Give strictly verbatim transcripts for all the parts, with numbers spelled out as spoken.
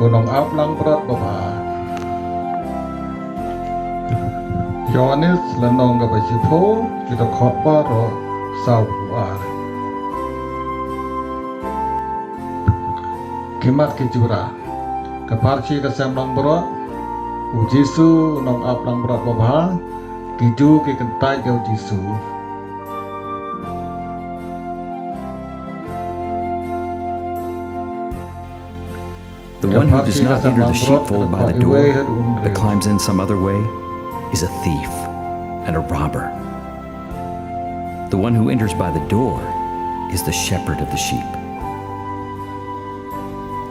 Nongap langbrot babha. Ïoannis lynnong kaba shiphew, ki dkhot baroh saw phew ar. Ki mat ki jura. Ka pharshi ka sem langbrot. U Jisu u nongap langbrot babha. Ki Jiw ki kyntait ïa u Jisu. The one who does not enter the sheepfold by the door, but climbs in some other way, is a thief and a robber. The one who enters by the door is the shepherd of the sheep.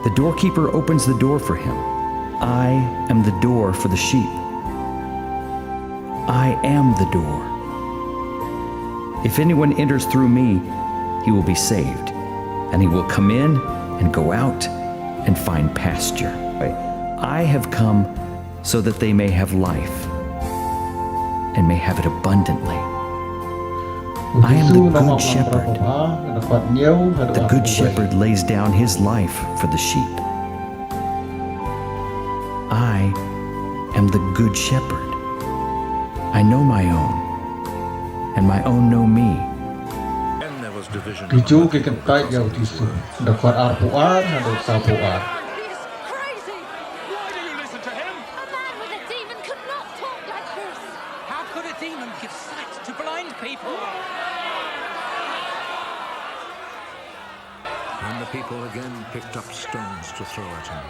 The doorkeeper opens the door for him. I am the door for the sheep. I am the door. If anyone enters through me, he will be saved, and he will come in and go out and find pasture. I have come so that they may have life and may have it abundantly. I am the good shepherd. The good shepherd lays down his life for the sheep. I am the good shepherd. I know my own, and my own know me. Ki Jiw ki kyntait ïa u Jisu. Dkhot arphew ar haduh sawphew ar. A man with a demon could not talk like this. How could a demon give sight to blind people? And the people again picked up stones to throw at him.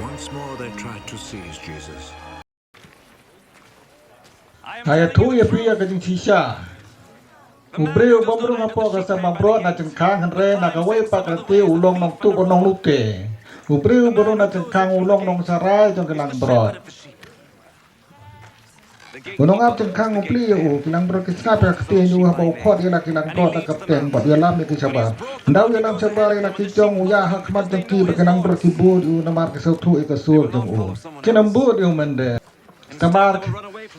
Once more they tried to seize Jesus. Nga ïathuh ïa phi ïa ka jingshisha. U briew u bym rung hapoh ka sem langbrot na jingkhang, hynrei na kawei pat ka lynti u long nongtuh bad nonglute. U briew u bym rung na jingkhang u long nongsharai jong ki langbrot. U nongap jingkhang u plie ïa u, ki langbrot ki sngap ïa ka ktien jong u haba u khot ïa la ki langbrot da ka bteng bad u ïalam ïa ki shabar. Ynda u ïalam shabar ïa la ki jong u ïaid ha khmat jong ki bad ki langbrot ki bud ïa u namar ki sngewthuh ïa ka sur jong u. Kin ym bud ïa u mynder. Namar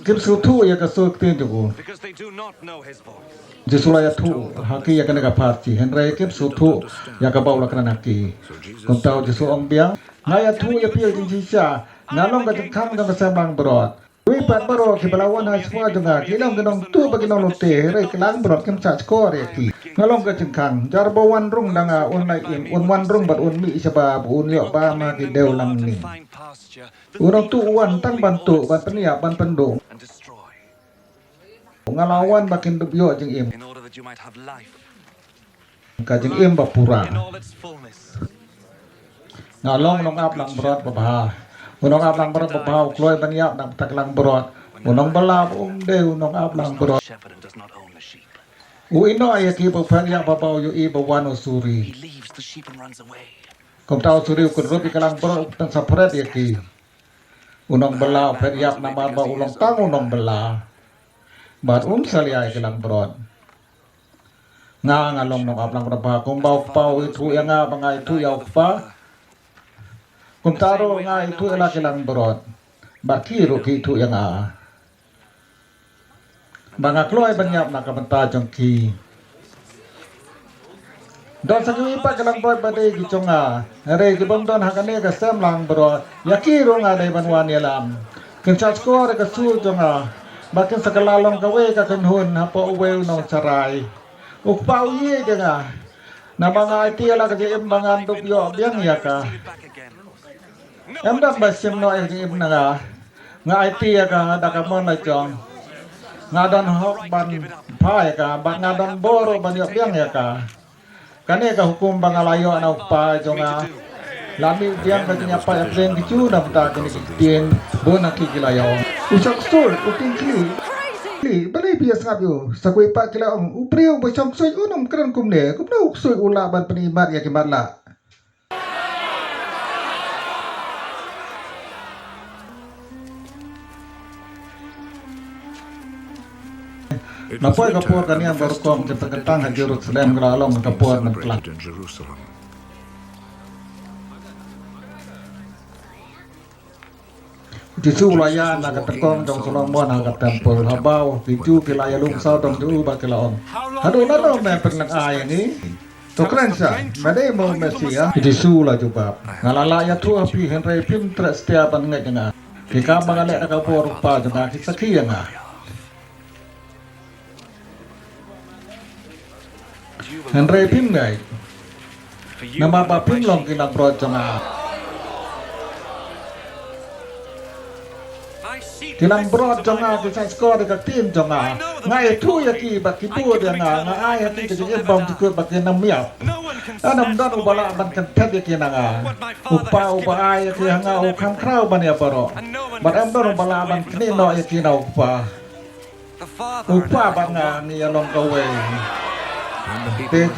kim sngewthuh ïa ka sur ktien jong u. Jisu la ïathuh ha ki ïa kane ka pharshi, hynrei kim sngewthuh ïa kaba u la kren ha ki. Kumta u Jisu ong biang, nga ïathuh ïa phi ïa ka jingshisha, nga long ka jingkhang jong ka sem langbrot. Kiwei pat baroh kiba la wan ha shuwa jong nga ki long ki nongtuh bad ki nonglute, hynrei ki langbrot kim shahshkor ïa ki. Nga long ka jingkhang, jar ba wan rung da nga un lait im, un wan rung bad un mih shabar, ba un ïoh bam ha ki dew langning. U nongtuh u wan tang ban tuh, ban pynïap, ban pynduh. Nga la wan ba kin ïoh jingim. Ka jingim ba pura. Nga long u nongap langbrot babha. U nongap langbrot babha u kloi ban ïap na ka bynta ki langbrot. U nongbylla um dei u nongap langbrot. U ïehnoh ïa ki ba phet ïap haba u ïohi ba wan u suri. Kumta u suri u kynrup ïa ki langbrot, u pynsapret ïa ki. U nongbylla u phet ïap namar ba u long tang u nongbylla. Bad um salia ïa ki langbrot. Nga, nga long nongap langbrot babha, kumba u Kpa u ithuh ïa nga ba nga ithuh ïa u Kpa. Kumta ruh nga ithuh ïa la ki langbrot. Bad ki ruh ki ithuh ïa nga. Ba nga kloi ban ïap na ka bynta jong ki. Don sa kiwei pat ki langbrot ba dei ki jong nga, hynrei ki bym don ha kane ka sem langbrot, ïa ki ruh nga dei ban wan ïalam. Kin shahshkor ïa ka sur jong nga, ba kin sa kylla long kawei ka kynhun hapoh uwei u nongsharai. U Kpa u ïeit ïa nga. Naba nga aiti ïa la ka jingim ba ngan dup ïoh biang ïa ka. Ym don ba shim noh ïa ka jingim na nga. Nga aiti ïa ka da ka mon la jong. Nga don hok ban phai ïa ka, bad nga don bor ban ïoh biang ïa ka. Kane ka hukum ba nga la ïoh na u Kpa jong nga. La mih biang ka jingïapait ïapdeng ki Jiw na bynta kine ki ktien, bun na ki ki la ïoh. U shah ksul, u tieng khlieh. Balei phi ïa sngap ïa u? Sa kawei pat ki la ong, u briew ba shong ksuid un ym kren kumne, kumno u ksuid u lah ban pyni mat ïa ki matlah? Na poi ka por ka niam ba rukom jingpynkyntang ha Jerusalem ka la long ka por mynkylla. Jisu u la ïaid na ka tyngkong jong Solomon ha ka templ, haba ki Jiw ki la ïalum sawdong jong u bad ki la ong, haduh nano me pynlyngngai ïa ngi? To kren sha, me dei mo u Messiah? Jisu u la jubab, nga la lah ïathuh ha phi hynrei phim treh satia ban ngeit ïa nga. Ki kam ba nga leh na ka bor u Kpa jong nga ki sakhi ïa nga. Hynrei phim ngeit, namar ba phim long ki langbrot jong nga. Ki langbrot jong nga ki shah skor ïa ka ktien jong nga. Nga ïathuh ïa ki bad ki bud ïa nga, nga ai ha ki ka jingim bymjukut bad kin ym ïap. Ym don uba lah ban kynthet ïa ki na nga. U Kpa uba ai ïa ki ha nga u kham khraw ban ïa baroh, bad ym don uba lah ban knieh noh ïa ki na u Kpa. U Kpa bad nga ngi ïa long kawei. Te,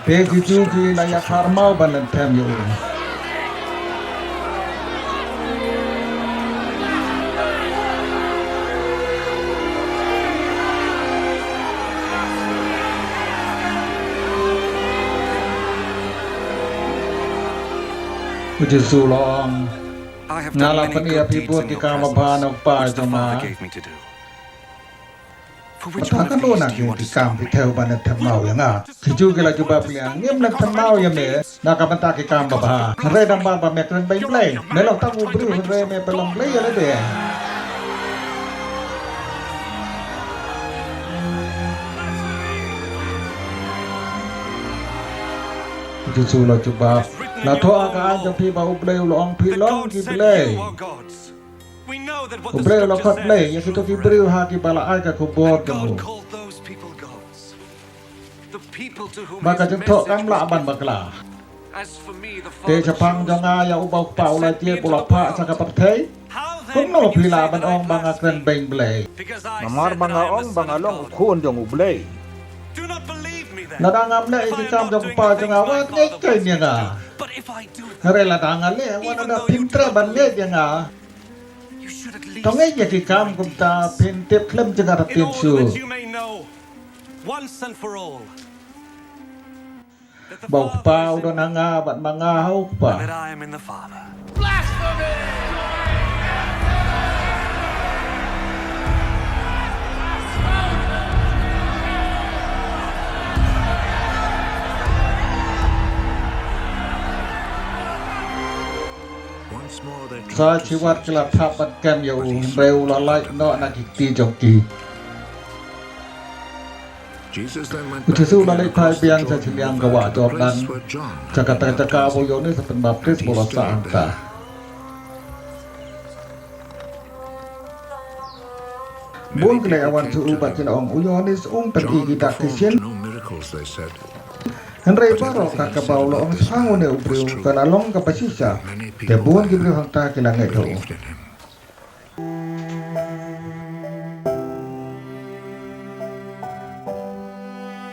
te ki Jiw ki la ïa kharmaw ban lynthem ïa u. U Jisu u la ong, nga la pyni ïa phi bun ki kam babha na u Kpa jong nga. Mynta kano na ki kam phi thew ban lynthem maw ïa nga? Ki Jiw ki la jubab ïa u, ngim lynthem maw ïa me na ka bynta ki kam babha. Hynrei namar ba me kren beiñ Blei, me long tang u briew hynrei me pynlong Blei ïa lade. Jisu u la jubab, la thoh ha ka aiñ jong phi ba U Blei u la ong phi long ki blei. U Blei u la khot blei ïa kito ki briew ha kiba la ai ka khubor jong u. Ba ka jingthoh kam lah ban bakla. Te shaphang jong nga, ïa uba u Kpa u la jied u la phah sha ka pyrthei. Kumno phi lah ban ong ba nga kren beiñ Blei? Namar ba nga ong ba nga long u Khun jong U Blei. Lada ngam leh ïa ki kam jong u Kpa jong nga, wat ngeit kein ïa nga. Hynrei lada nga leh, wat lada phin treh ban ngeit ïa nga. To ngeit ïa ki kam, kumta phin tip khlem jngat ha ktien shuh. Ba u Kpa u don ha nga bad ma nga ha u Kpa. Sa shiwat ki la thap ban kem ïa u, hynrei u la lait noh na ki kti jong ki. U Jisu u la leit phai biang sha shiliang ka wah Jordan, sha kata ka jaka ba u Ïoannis u Pynbaptis u la sah hangta. Bun ki la wan sha u bad ki la ong, u Ïoannis um pyni ki dak ki shin. Hynrei baroh kat kaba u la ong shaphang une u briew ka la long kaba shisha. Te bun ki briew hangta ki la ngeit ha u.